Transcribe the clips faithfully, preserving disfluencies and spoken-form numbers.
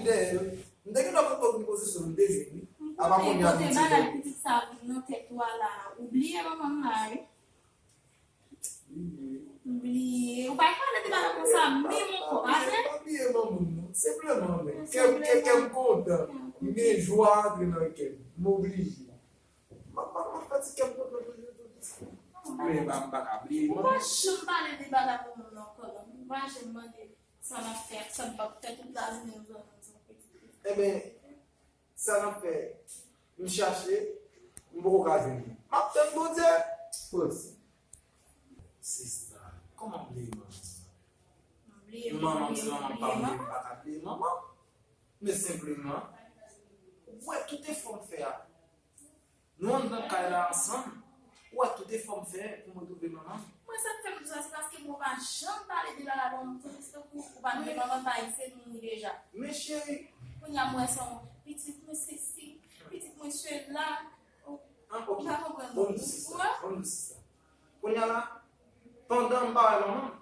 M te gentan pran pòz pou pozisyon m te jwenn wi. Apa kounye a kote bagay pitit sa vin nan tèt ou a la. Ou bliye manman m la wi. Bliye. Ou pa pale de bagay konsa menm ankò, pa vre? M pa bliye manman m non. Senpleman men kè m kè m kontan. M gen jwa antre nan kè m. M oblije. M ap m ap fè ti kè m kontan toujou toujou. Men m pa m pa ka bliye manman. Ou pa janm pale de bagay manman m nan ankò non. Ou pa janm mande sa n ap fè ak sa n p ap fè tout lajounen nou zòt ansanm. Enben, sa n ap fè, m chache, m poko ka jwenn li. M ap tann Bondye. Poz. Sista, kòman m bliye manman m? Manman m sèlman m pa bliye, m pa ka bliye manman. Men senpleman, ou wè tout efò m fè a. Nou anndan kay la ansanm. Ou wè tout efò m fè pou mwen twouve manman m. Mwen sa k fè m di sa, se paske mwen pa janm pale de bagay manman m, tankou ou pa t gen manman m, pa egziste, m mouri deja. Men cheri. Kounye a m wè se yon pitit mwen sesi, pitit mwen sela. An, ok. Ou pa konprann non. Bon, sista, bon, sista. Kounye a la, pandan m pa wè manman m,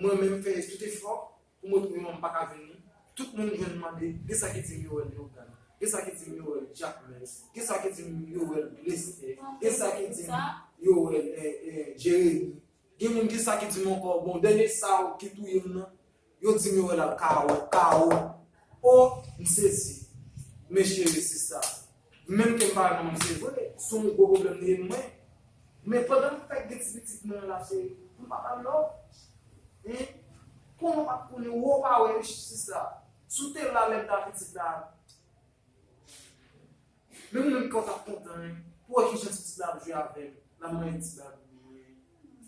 mwen menm fè tout efò pou mwen twouve manman m, m pa ka jwenn li. Tout moun jwenn mande, gen sa ki di m yo wè l Leogane, gen sa ki di m yo wè l Jakmèl, gen sa ki di m yo wè l Lestè, gen sa ki di m yo wè l, eh, eh, Jeremi. Gen moun, gen sa ki di m ankò, bon, dènye sa yo ki touye m nan, yo di m yo wè l al Kawo, Kawo. O, m sezi. Men cheri, sista, menm ke m pa wè manman m, se vre, se yon gwo pwoblèm li ye pou mwen. Men pandan m fèk gen ti pitit mwen an la, cheri, m pa ba l love. Hein? Kòman w pa t konnen, ou pa wè, sista? Si w te la lè m ta pitit la, men ou menm kè w t ap kontan, hein, pou wè kijan ti pitit la ap jwe avè l, l ap manyen ti bab li,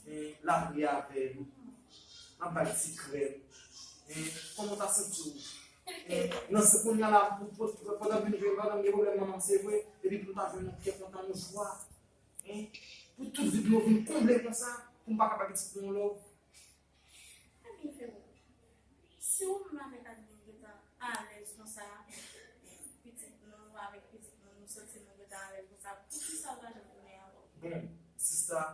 hein, l ap ri avè l, l ap ba l ti krèm, hein, kòman w ta santi w? Hein, nan se kounye a la, pou, pou, pou, pandan m vin jwenn, pandan m gen pwoblèm manman m, se vre, epi pou m ta jwenn yon kè kontan, yon jwa, hein, pou tout vid mwen vin konble konsa, pou m pa ka ba pitit mwen yon love. Ebyen, Fero, si ou menm avèk Adeline gentan alèz konsa, pitit nou, avèk pitit nou, nou santi nou gentan alèz konsa, poukisa ou pa janm tounen ankò? Bon, sista,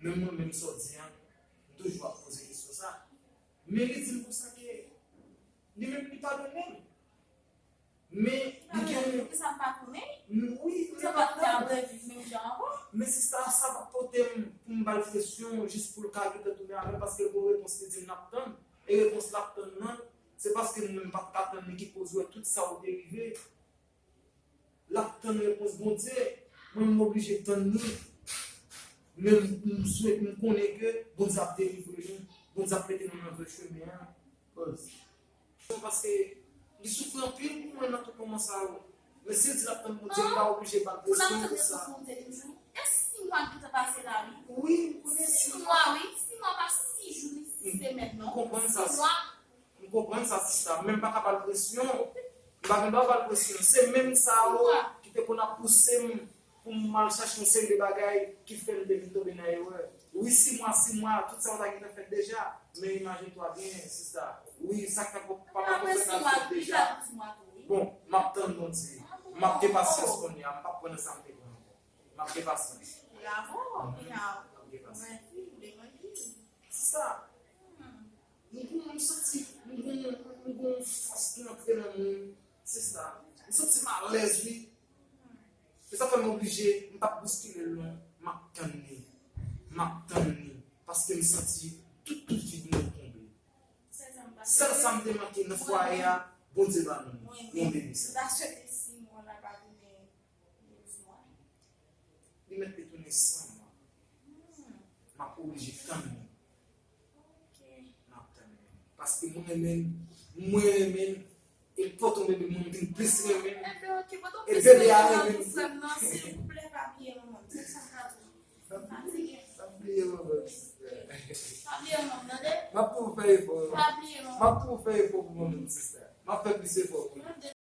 menm mwen menm sa w di an, m toujou ap poze kesyon sa. Men li di m konsa ke li menm li padone m. Men li gen yon... Poukisa m pa konnen? Wi, men pa konnen. Poukisa m pa konnen ap reviv menm jan ankò? Men sista, sa pa pote m pou m ba l presyon jis pou l ka gentan tounen avè m, paske l gon repons li di m l ap tann. E repons l ap tann nan, se paske nou menm pa t ka tann li ki koz ou wè tout sa ou te rive. L ap tann repons Bondye. Mwen, m oblije tann li. Men m, m swete, m konnen ke Bondye ap delivre nou. Bondye ap mete nou nan vrè chemen an. Poz. Paske li soufri anpil pou mwen nan tout moman sa yo. Men si l di l ap tann Bondye, m pa oblije ba l presyon pou sa. Pou l ap tann repons Bondye toujou. E sis mwa ki te pase la, wi. Wi, m konnen sis mwa, wi. Sis mwa pa sis jou, ni sis semèn, non. M konprann sa. Sis mwa. M konprann sa, sista. Men m pa ka ba l presyon. M pa gen dwa ba l presyon. Se menm sa yo ki te konn ap pouse m pou m al chache yon seri de bagay ki fè m te vin tonbe nan erè. Wi, sis mwa, sis mwa, tout sa yo ta gentan fèt deja. Men imagine-toi bien, sista. Wi, sa k ta papa konsèy la fèt deja. Bon, m ap tann Bondye. M ap gen pasyans kounye a. M p ap pran nan sa m te pran ankò. M ap gen pasyans. Bravo, Pinal. M ap gen pasyans. Mèsi, mèsi. Sista, m gon, m santi, m gon, m gon fòs ki antre nan mwen, sista. M santi m alèz, wi. E sa fè m oblije, m p ap bouskile l non. M ap tann li. M ap tann li. Paske m santi tout, tout vid mwen konble. Sèl sa m te manke nan fwaye a, Bondye ba nou. Yon bebe sa. M ta swete sis mwa la pa tounen douz mwa. Li mèt retounen san mwa. M ap oblije tann li. M ap tann li. Paske mwen renmen l, mwen renmen l, e pote yon bebe mwen vin plis renmen l. E bebe a renmen l. Frè m nan, silvouplè, pa bliye manman m. Se sa m ka di w. Pa bliye manman m. Pa bliye manman m, tande? M ap toujou fè efò. Pa bliye manman m. M ap toujou fè efò pou manman m, sista. M ap fè plis efò pou li.